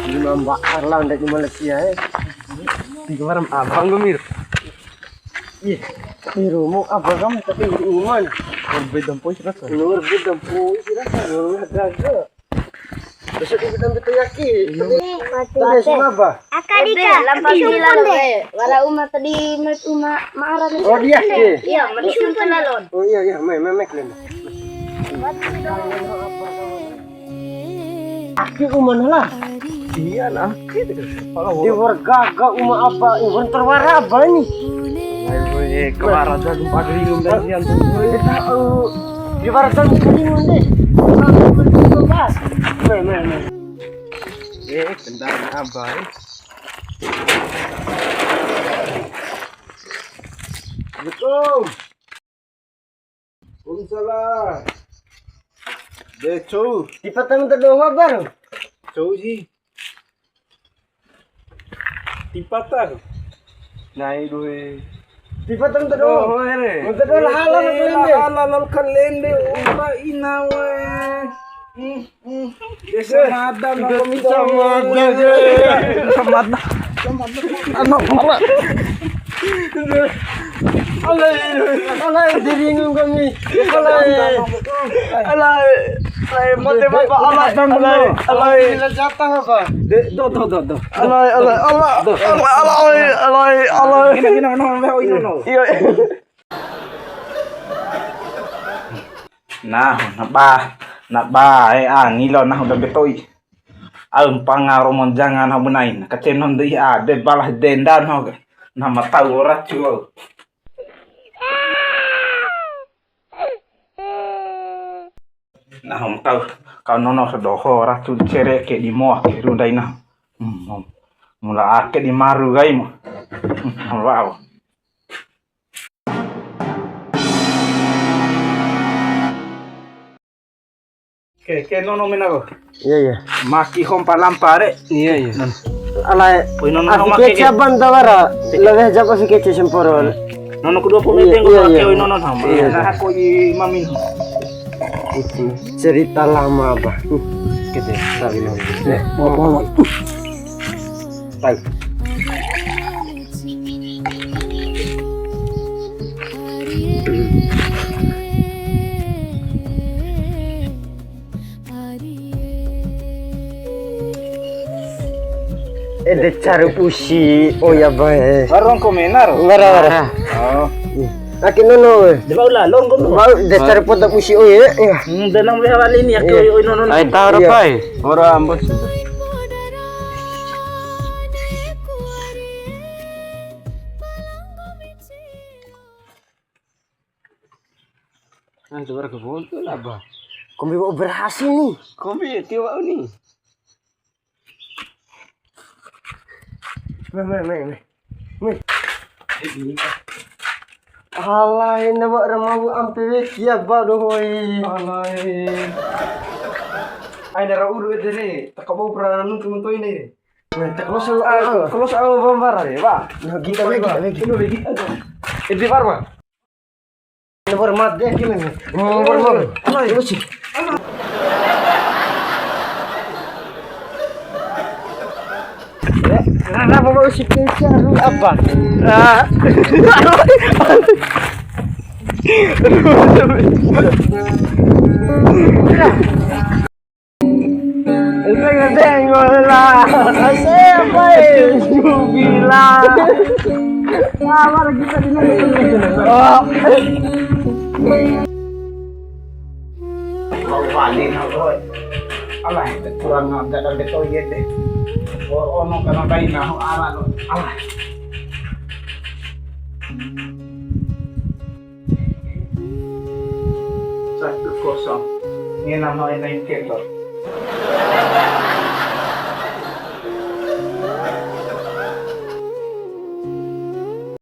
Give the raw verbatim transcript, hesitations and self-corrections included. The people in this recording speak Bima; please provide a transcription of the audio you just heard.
Lima mbak Arlan dari Malaysia, eh. Tiga malam abang gemir. Ih, di rumah abang kamu tapi di rumah. Berbeda poin rasa. Luar beda poin rasa. Luar beda. Besok kita betul yakin. Iya. Tapi sama apa? Akadika, lampa tapi bila sumpah deh. Wala uma tadi, met uma ma'ara. Oh, dia ke? Iya, mati sumpah lalon. Oh, iya, iya, mai, mai, mai, kalian. Aki uma lah. Iya, nah. Di warga, ga uma apa? Iwan terwara apa ini? Ayo, eh, kemana aja gempa dulu, dan dia tuh. Kita, eh, di warga ini deh. Mai, mai, mai. Eh, kendaraan abah, eh. Assalamualaikum. Waalaikumsalam. De, cou. Tipa tamu ta doho baru. Cou si. Tipa ta. Nai due. Tipa tamu ta doho. Oh, ere. Mun ta doho halal kalende. Halal kalende. Ura ina we. Hmm, hmm. Desa Madan, aku minta sama aja. Sama Madan. Sama Madan. Anak pala. Alai, alai, diringu kami. Alai, alai, alai, mate bapak, alai, alai, alai. Bila jatah apa? De, do, do, do, do. Alai, alai, alai, alai, alai, alai, alai. Gini, gini, no, no, no, no. Iya. Nahu na ba, na ba e angi lo nahu dambe to'i. Au mpanga romo janga nahu ba nai, kaceno ndai ade balas denda nahu ke. Nahu ma tau racu au. Nahu ma tau, kau nono sadoho racu cere ke di moa ke rundai nahu. Hmm, mula ake di maru kai mu. Hmm, wa'u. Ke, ke nono mena ko. Iya, iya. Maki hompa lampa re. Iya, iya. Alai. Oi, nono, nono, afi kece ke. Aban tawara. Lebih japa afi kece semporo. Nono kedua puluh. Iya, iya, iya. Oi, nono sama. Iya. Nah, aku i mamin. Itu cerita lama, Bah. Gitu. Tahu ini. Nih, bawa, bawa. Tahu. Ede caru pusi, oh ya bae. Warung komenar. Wara, wara. Oh. Aki nono we. Deba ula longgo. Mau de caru poda pusi, oh ya. Hmm, denang we wali ni aki, oi, oi, nono. Ai tahu. Iya. Pai. Ora ambos. Nah, coba ke foto lah, Bah. Kombi wa'u berhasil nih. Kombi tiwa ni. Meh, meh, meh, meh. Meh. Alai, na wa'u ra mau ampe weki ya, Bah, dohoi. Alai. Ai, na ra uru ede re. Taka mau pernah nuntu muntoi ni re. Nah, tak close, ah, close, ah, bambara re, Bah. Nah, kita lagi, kita lagi. Ini lagi. Ede, Bah. Nomor mat deh, gimana? Nomor mat. Alai. Terus sih. Kenapa mau si Keca lu apa? Ah. Enteng, enteng, ngola. Asik, apa, eh? Jubila. Sabar, kita dengar. Oh. Kau balik, nah, boy. Alah, kurang ajar, ada betul, ya, deh. Oh, ono, karena kain, nah, arah, no. Alah. Satu kosong. Ngena mau main keto.